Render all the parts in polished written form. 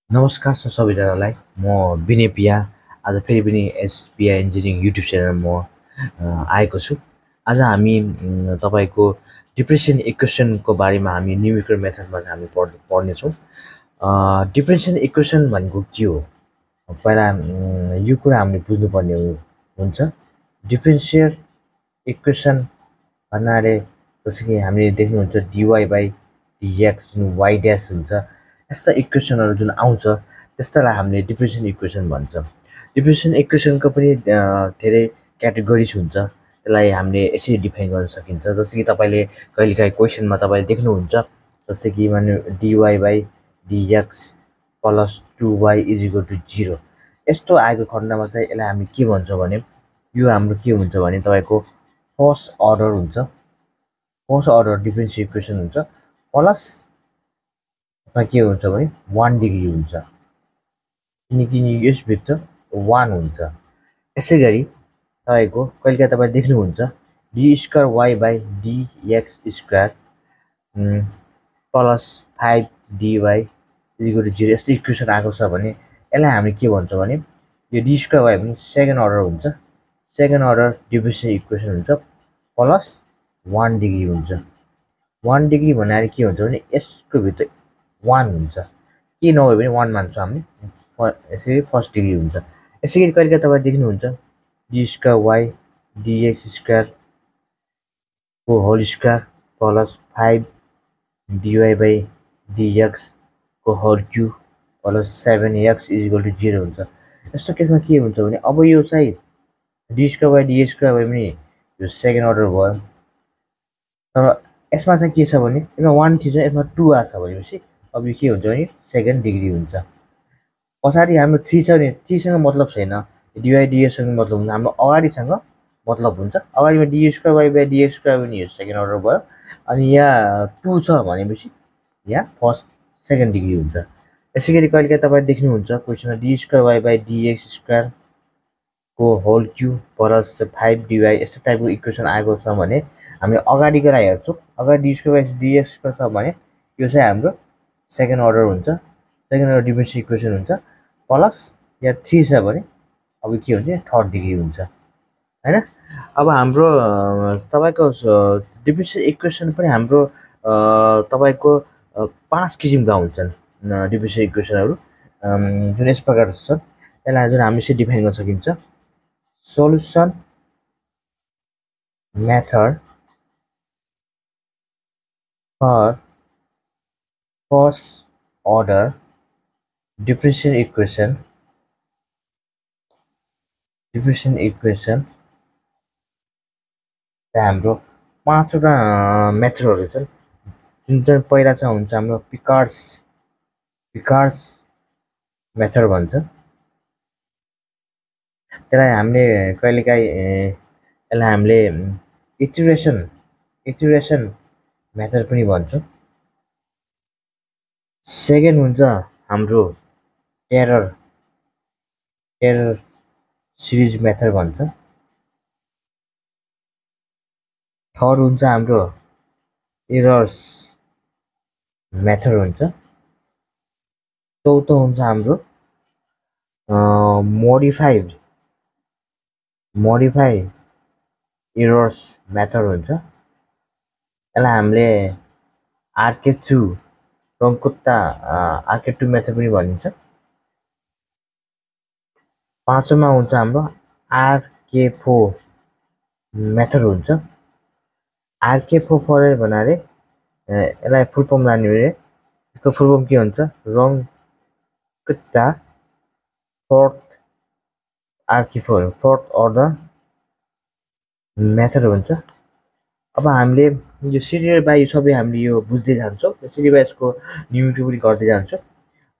नमस्कार छ सबैजनालाई म विनय पिया आज फेरि पनि एसपिआई इन्जिनियरिङ युट्युब च्यानल आएको छु। आज हामी तपाईँको डिप्रेसन इक्वेसनको बारेमा हामी न्युमेरिकल मेथडमा हामी पढ्नेछौँ। डिप्रेसन इक्वेसन भनेको के हो पहिला यो कुरा हामीले बुझ्नुपर्ने हुन्छ। डिफ्रेन्सियल इक्वेसन भन्नाले जस्तो कि हामीले देख्नुहुन्छ डिवाई बाई डिएक्स जुन वाइ ड्यास हुन्छ, यस्ता इक्वेसनहरू जुन आउँछ त्यस्तालाई हामीले डिफ्रेन्सियल इक्वेसन भन्छ। डिफ्रेन्सियल इक्वेसनको पनि धेरै क्याटेगोरिज हुन्छ, त्यसलाई हामीले यसरी डिफाइन गर्न सकिन्छ। जस्तो कि तपाईँले कहिलेकाहीँ क्वेसनमा तपाईँले देख्नुहुन्छ जस्तै कि माने dy by dx plus 2y is equal to 0 यस्तो आएको खण्डमा चाहिँ यसलाई हामी के भन्छौँ भने यो हाम्रो के हुन्छ भने तपाईँको फर्स्ट अर्डर हुन्छ, फर्स्ट अर्डर डिफ्रेन्सियल इक्वेसन हुन्छ प्लस के हुन्छ भने 1 डिग्री हुन्छ, किनकि यसभित्र 1 हुन्छ। यसै गरी तपाईँको कहिलेकाहीँ तपाईँ देख्नुहुन्छ d square y by dx square plus 5 dy equal to 0 यस्तो इक्वेसन आएको छ भने यसलाई हामी के भन्छौँ भने यो डी स्क्वायर वाइ भने सेकेन्ड अर्डर हुन्छ, सेकेन्ड अर्डर डिफ्रेन्सियल इक्वेसन हुन्छ प्लस 1 डिग्री हुन्छ। 1 डिग्री भन्नाले के हुन्छ भने यसको भित्र 1 हुन्छ, के नभए पनि 1 मान्छौँ हामी, यसरी फर्स्ट डिग्री हुन्छ। यसै गरी कहिलेकाहीँ तपाईँ देख्नुहुन्छ डी स्क्वायर वाइ डिएक्स स्क्वायरको whole square plus 5 dy by डिएक्सको whole cube plus 7x is equal to 0 हुन्छ। यस्तो केसमा के हुन्छ भने अब यो चाहिँ D square by dx square भए पनि यो सेकेन्ड अर्डर भयो, तर यसमा चाहिँ के छ भने यसमा 1 थिएछ, यसमा 2 आएको छ भनेपछि अब यो के हुन्छ भने सेकेन्ड डिग्री हुन्छ। पछाडि हाम्रो 3 छ भने 3 सँग मतलब छैन, डिवाई डिएक्ससँग मतलब हुन्छ, हाम्रो अगाडिसँग मतलब हुन्छ। अगाडिमा d square y by dx square पनि सेकेन्ड अर्डर भयो, अनि यहाँ 2 छ भनेपछि यहाँ फर्स्ट सेकेन्ड डिग्री हुन्छ। यसै गरी कहिलेकाहीँ तपाईँ देख्नुहुन्छ क्वेसनमा d square y by dx स्क्वायरको होल क्युब प्लस 5 डिवाई यस्तो टाइपको इक्वेसन आएको छ भने हामीले अगाडि गएर हेर्छौँ, अगाडि D square by dx square छ भने यो चाहिँ हाम्रो सेकेन्ड अर्डर हुन्छ, सेकेन्ड अर्डर डिफ्रेन्सियल इक्वेसन हुन्छ प्लस यहाँ 3 छ भने अब के हुन्छ थर्ड डिग्री हुन्छ हैन। अब हाम्रो तपाईँको डिफ्रेन्सियल इक्वेसन पनि हाम्रो तपाईँको 5 किसिमका हुन्छन् डिफ्रेन्सियल इक्वेसनहरू, जुन यस प्रकार छन्। यसलाई जुन हामीले चाहिँ डिफाइन गर्न सकिन्छ solution method for first order differential equation, differential equation हाम्रो 5वटा मेथडहरू छन्। जुन चाहिँ पहिला चाहिँ हुन्छ हाम्रो पिकार्ड्स मेथड भन्छ, त्यसलाई हामीले कहिलेकाहीँ यसलाई हामीले इटरेसन मेथड पनि भन्छौँ। सेकेन्ड हुन्छ हाम्रो टेरर सिरिज मेथड भन्छ। थर्ड हुन्छ हाम्रो एरर्स मेथड हुन्छ। चौथो हुन्छ हाम्रो मोडिफाइड एरर्स मेथड हुन्छ, यसलाई हामीले आर्के2 रङकुत्ता आर्के2 मेथड पनि भनिन्छ। पाँचौँमा हुन्छ हाम्रो आर्के4 मेथड हुन्छ। आर्के4 फर भन्नाले यसलाई फुल फर्म लाने भने यसको फुल फर्म के हुन्छ रङकुत्ता फोर्थ आर्के4 फोर्थ अर्डर मेथड हुन्छ। अब हामीले यो सिरियल बाई सबै हामीले यो बुझ्दै जान्छौँ, सिरियल बाई यसको न्युमेरिकल पनि गर्दै जान्छौँ।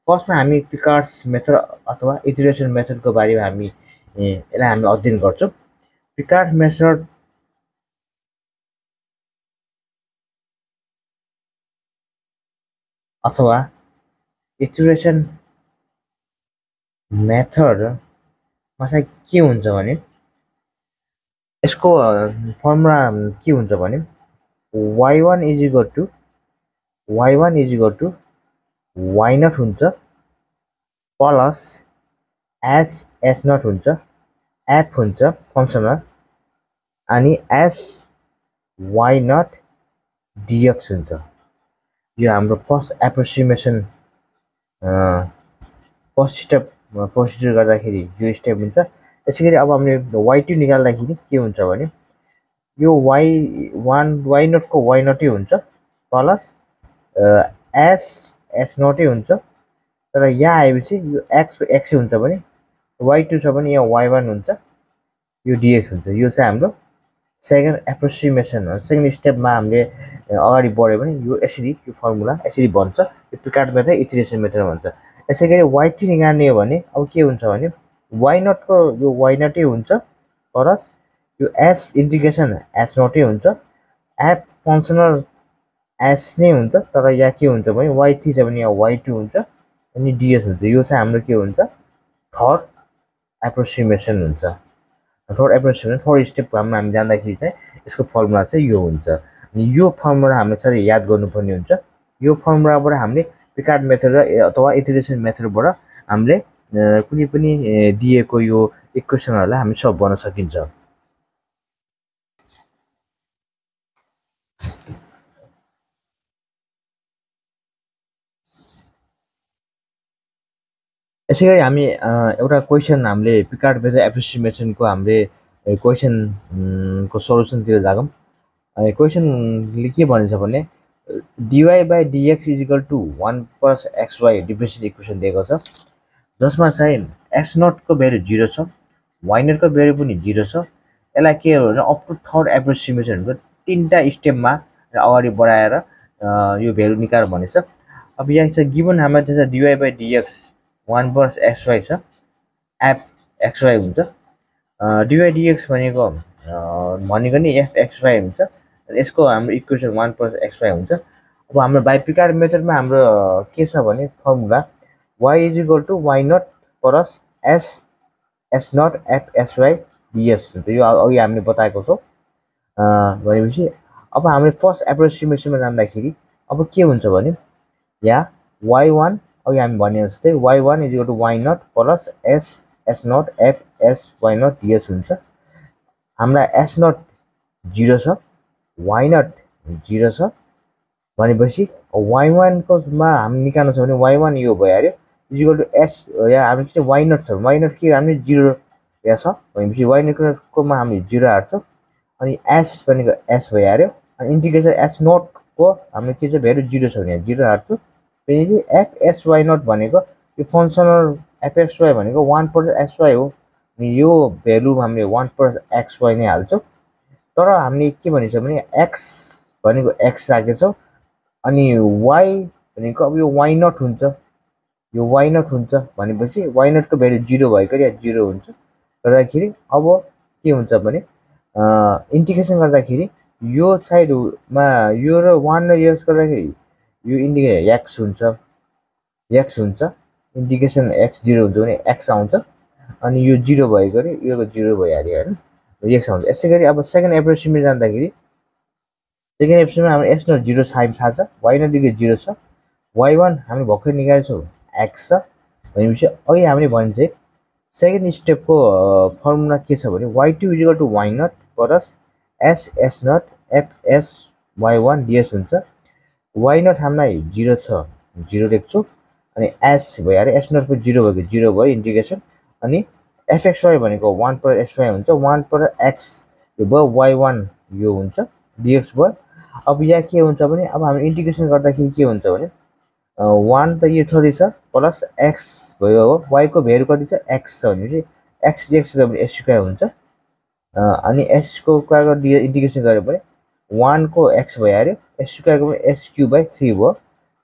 फर्स्टमा हामी पिकार्ड्स मेथड अथवा इटरेसन मेथडको बारेमा हामी यसलाई हामी अध्ययन गर्छौँ। पिकार्ड्स मेथड अथवा इटरेसन मेथडमा चाहिँ के हुन्छ भने यसको फर्मुला के हुन्छ भने y1 is equal to y0 हुन्छ प्लस एस एस नट हुन्छ एफ हुन्छ फंक्सनल अनि एस वाई नट डिएक्स हुन्छ यो हाम्रो फर्स्ट एप्रोक्सिमेसन फर्स्ट स्टेप प्रोसिजर गर्दाखेरि यो स्टेप हुन्छ त्यसैगरी अब हामीले y2 निकाल्दाखेरि के हुन्छ भने यो y1 y नट को y नटै हुन्छ प्लस एस एस नटै हुन्छ तर यहाँ आएपछि यो x को x हुन्छ भने y2 छ भने यहाँ y1 हुन्छ यो dx हुन्छ यो चाहिँ हाम्रो सेकेन्ड एप्रोक्सिमेसन हो सेकेन्ड स्टेपमा हामीले अगाडि बढ्यो भने यो यसरी यो फर्मुला यसरी बन्छ यो पिकार्ड मेथड इटरेसन मेथड भन्छ यसैगरी y3 निकाल्ने हो भने अब के हुन्छ भने y नट को यो y नटै हुन्छ प्लस यो s इन्टिग्रेसन s नटै हुन्छ f फंक्सनल s नै हुन्छ तर यहाँ के हुन्छ भने y3 छ भने यहाँ y2 हुन्छ अनि ds हुन्छ यो चाहिँ हाम्रो के हुन्छ थर्ड एप्रोक्सिमेसन हुन्छ थर्ड एप्रोक्सिमेसन थर्ड स्टेप हामी जाँदाखेरि चाहिँ यसको फर्मुला चाहिँ यो हुन्छ अनि यो फर्मुला हामीले चाहिँ याद गर्नुपर्ने हुन्छ यो फर्मुलाबाट हामीले पिकार्ड मेथड अथवा इटरेसन मेथडबाट हामीले कुनै पनि दिएको यो इक्वेसनहरुलाई हामी सल्भ गर्न सकिन्छ यसैगरी हामी एउटा क्वेशन हामीले पिकार्ड मेथड एप्रोक्सिमेसनको हामीले क्वेशन को सल्युसन तिर जागौं क्वेशनले के भन्छ भने dy by dx is equal to 1 plus xy differential equation दिएको छ जसमा चाहिँ x नट को भ्यालु 0 छ y नट को भ्यालु पनि 0 छ यसलाई के हो भने अप टु थर्ड एप्रोक्सिमेसनको तीनटा स्टेपमा अगाडि बढाएर यो भ्यालु निकाल भनेछ अब यहाँ चाहिँ गिवन हाम्रो चाहिँ dy by dx 1 plus xy छ f xy हुन्छ dy dx भनेको नि fxy हुन्छ यसको हाम्रो इक्वेसन 1 plus xy हुन्छ अब हाम्रो बाइ पिकार्ड मेथडमा हाम्रो के छ भने formula y is equal to y naught plus s s naught f sy ds हुन्छ यो अघि हामीले बताएको छौं भनेपछि अब हामीले फर्स्ट एप्रोक्सिमेसनमा जाँदाखेरि अब के हुन्छ भने यहाँ y1 अघि हामी भने जस्तै y1 is equal to y naught plus s s naught f s y naught ds हुन्छ हाम्रो s नट 0 छ y नट 0 छ भनेपछि y1 को मा हामी निकाल्नु छ भने y1 यो भइहाल्यो इज इक्वल टु s यहाँ हामी चाहिँ y नट छ y नट के हामी 0 यहाँ छ भनेपछि y नट को मा हामी 0 हाल्छौं अनि s भनेको s भइहाल्यो अनि इन्टिग्रेसन s नट को हामी के चाहिँ भ्यालु 0 छ भने 0 हाल्छौं फेरि f s y नट भनेको यो फंक्सनल f x y भनेको 1 + sy हो अनि यो भ्यालु हामीले 1 + xy नै हाल्छौं तर हामीले के भनिन्छ भने x भनेको x राखेछौं अनि y भनेको अब यो y नट हुन्छ यो y नट हुन्छ भनेपछि y नट को भ्यालु 0 भएकोले यहाँ 0 हुन्छ गर्दाखेरि अब के हुन्छ भने इन्टिग्रेसन गर्दाखेरि यो साइडमा यो र 1 र यस गर्दाखेरि यो इन्टिग्रेसन x हुन्छ इन्टिग्रेसन x 0 हुन्छ भने x आउँछ अनि यो 0 भएकोले यो 0 भइहाल्यो हैन x आउँछ यसैगरी अब सेकेन्ड एप्रोक्सिमेसन जाँदाखेरि सेकेन्ड एप्रोक्सिमेसन हाम्रो s नट 0 थाहा छ y नट 0 छ y1 हामी भर्खर निकालेछौं x छ भनेपछि अघि हामीले भने चाहिँ सेकेन्ड स्टेपको फर्मुला के छ भने y2 y naught plus s s naught f s y1 ds हुन्छ y नट हामीलाई 0 छ 0 लेख्छौं अनि s भइहाल्यो s नट को 0 भएको 0 भयो इन्टिग्रेसन अनि fxy भनेको 1 + xy हुन्छ 1 + x यो भयो y1 यो हुन्छ dx भयो अब यहाँ के हुन्छ भने अब हामी इन्टिग्रेसन गर्दाखेरि के हुन्छ भने 1 त यो थोरै छ प्लस x भयो हो y को भ्यालु कति छ x छ भनेपछि x dx गर्दा s² हुन्छ अनि s को स्क्वायर गर्दा इन्टिग्रेसन गरे भने 1 को x भइहाल्यो s² को s³/3 भयो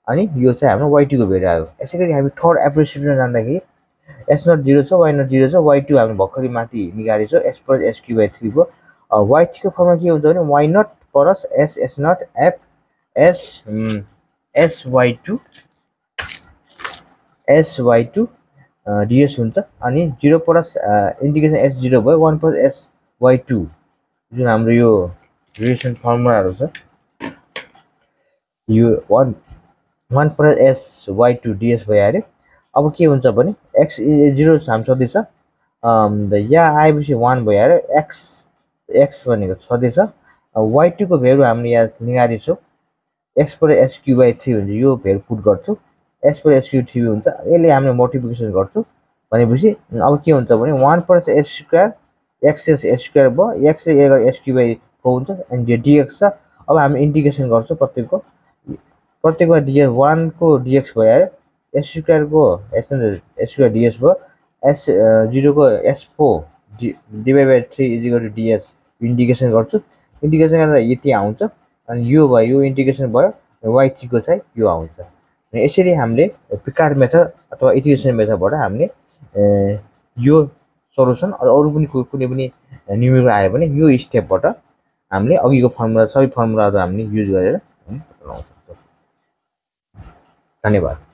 अनि यो चाहिँ हाम्रो y2 को भ्यालु आयो यसैगरी हामी थर्ड एप्रोक्सिमेसन जाँदाखेरि s नट 0 छ y नट 0 छ y2 हामी भर्खरै माथि निकालेछौं s + s³/3 भयो y3 को फर्मुला के हुन्छ भने y naught plus s s naught f s sy2 sy2 ds हुन्छ अनि 0 प्लस इन्टिग्रेसन s0 भयो 1 + sy2 जुन हाम्रो यो रिलेसन फर्मुलाहरु छ यो 1 + sy2 ds भइहाल्यो अब के हुन्छ भने x 0 हामी छँदैछ यहाँ आएपछि 1 भइहाल्यो x भनेको छँदैछ y2 को भ्यालु हामीले यहाँ निकालेछौँ x पर sq/3 हुन्छ यो भ्यालु पुट गर्छु s पर sq3 हुन्छ यसले हामीले मल्टिप्लिकेसन गर्छु भनेपछि अब के हुन्छ भने 1 पर s² x s² भयो x ले sq/4 हुन्छ अनि dx छ अब हामी इन्टिग्रेसन गर्छौँ प्रत्येकमा dx 1 को dx भइहाल्यो s² को s² ds भयो s0 को s4 divided/3 ds इन्टिग्रेसन गर्छु इन्टिग्रेसन गर्दा यति आउँछ अनि यो भयो यो इन्टिग्रेसन भयो y3 को चाहिँ यो आउँछ यसरी हामीले पिकार्ड मेथड अथवा इटिरेसन मेथडबाट हामीले यो सल्युसन अरु पनि कुनै पनि न्युमेरिकल आयो भने यो स्टेपबाट हामीले अघिको फर्मुला सबै फर्मुलाहरु हामीले युज गरेर लगाउन सक्छौं धन्यवाद